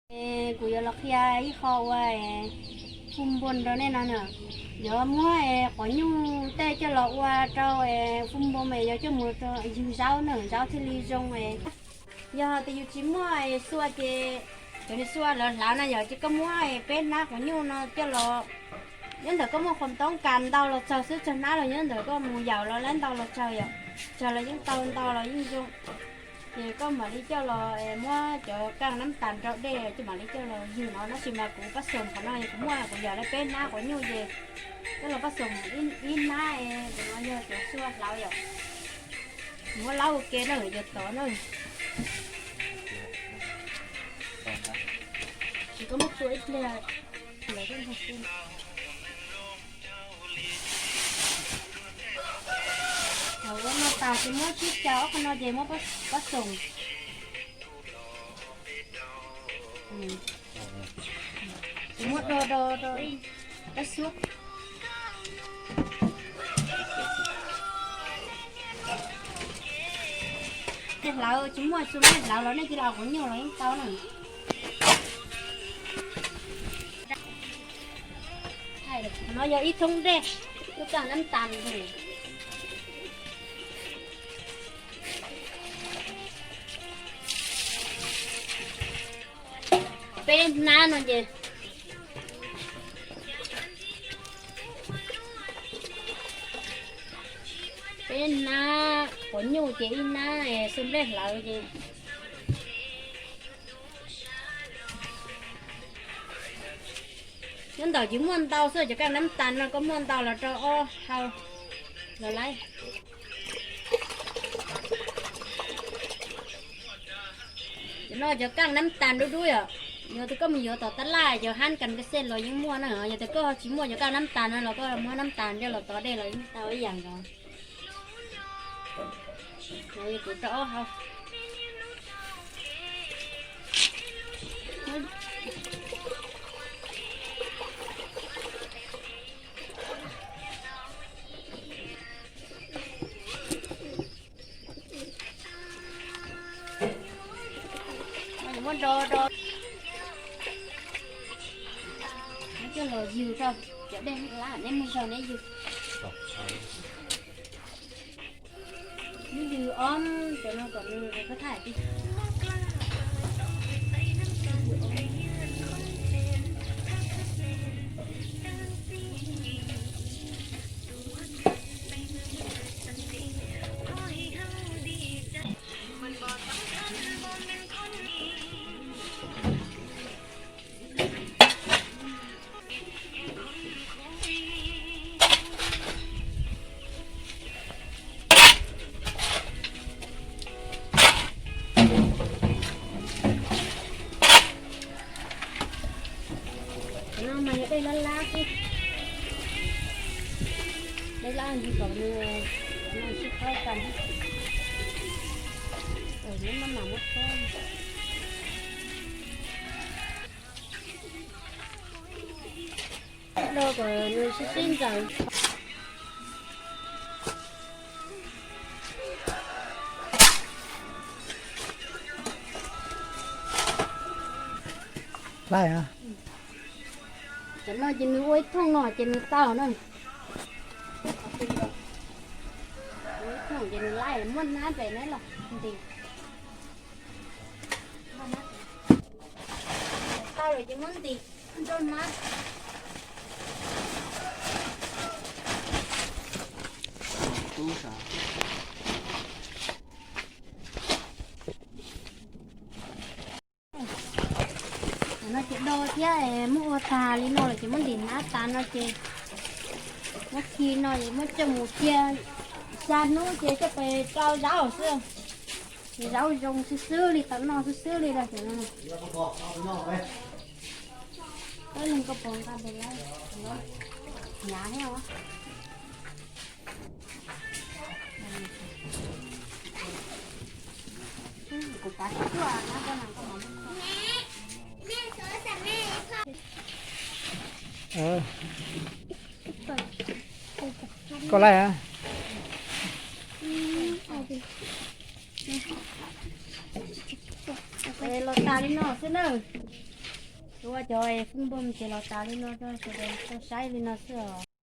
Kuv yuav los qhia ib qho ua fun npo rau nej no na. Yuav muab qhov nyuj tej coj los ua rau fun npo mas yog coj mus ywg zaub na, zaub thiaj li zoo. Yog tias yus tsis muaj xua ces cov niag xua lawv hlawv no yog ces koj muab peb hnab qhov nyuj no coj los, nyob ntawm koj muaj qhov ntoo kas ntau los tsawg xwb, tsawg hnab los nyob ntawm koj mus yaum los laib ntau los tsawg yom, tsawg los yeej tau ntau los yeej zoo. Ces koj mam li coj los muab cov kaj nab tas rau dej ces mam li coj los ywg no. Tab sis mas kuv pab xoom qhov no kuv muaj kuv yam li peb hnab qhov nyuj ces coj los pab xoom ib hnab, kuv no yog cov xua hlawv yom. Muab laub ua ke na, cov tod na. Tsis, koj muab tua ib pliag. Thaum ua no tas ces muab sib xyaw ob qho no ces muab pab xoom. Ces muab do do do pab xuab. Tej hlawv tsis muaj xu mej hlawv los nej cia li qhov nyuj los yeej tau na. No yog ib thoob dej, lub kaj nab tas. Peb hnab no ces, peb hnab qhov nyuj ces ib hnab xu nplej hlawv ces. Nyob ntawm yus muaj ntau xwb, cov kaj nab tas no koj muaj ntau los rau ob hau los laib. Cov no cov kaj nab tas dub dub yom, yog tias koj mus yuav tom tab laj cov hab kas kas xej los yeej muaj na, yog tias koj tsis muaj cov kaj nab tas no los koj muab nab tas coj los tov dej los yeej tau ib yam nkaus. Kuv rau ob hau. Muab do do. Coj los ywg rau cov dej lab neb muag zog neb ywg. Neb ywg ob cov no kom nws rau koj thaj ti. Cov no mas yog dej lab lab xwb. Dej lab ntsis kom nws, cov no sib qhaub tas. Neb maj mam muab qhaub. Do kom nws sib sib ntxaws. Cov no ces nws ua ib thooj no ces nws tau na. Ua ib thooj ces nws laib, muab hnab pem neb los nti. Tau lawm ces muab nti nrau hnab. No ces do thiab, muab ua tag li no lawm ces muab ntim hnab tas no ces muab khi no es muab coj mus cia xya hnub ces coj pes rau zaub xwb. Ces zaub zoo xwb xwb li, tau noj xwb xwb li lawm. Peb leeg koj puas nqa tes lawm, hnyav thiab os. Kuv pav tsuaj na, koj mas koj mas. Koj laij a. Los tas li no xwb na. Ua cov foob npauj ces los tas li no rau sawv daws tau saib li no xwb os.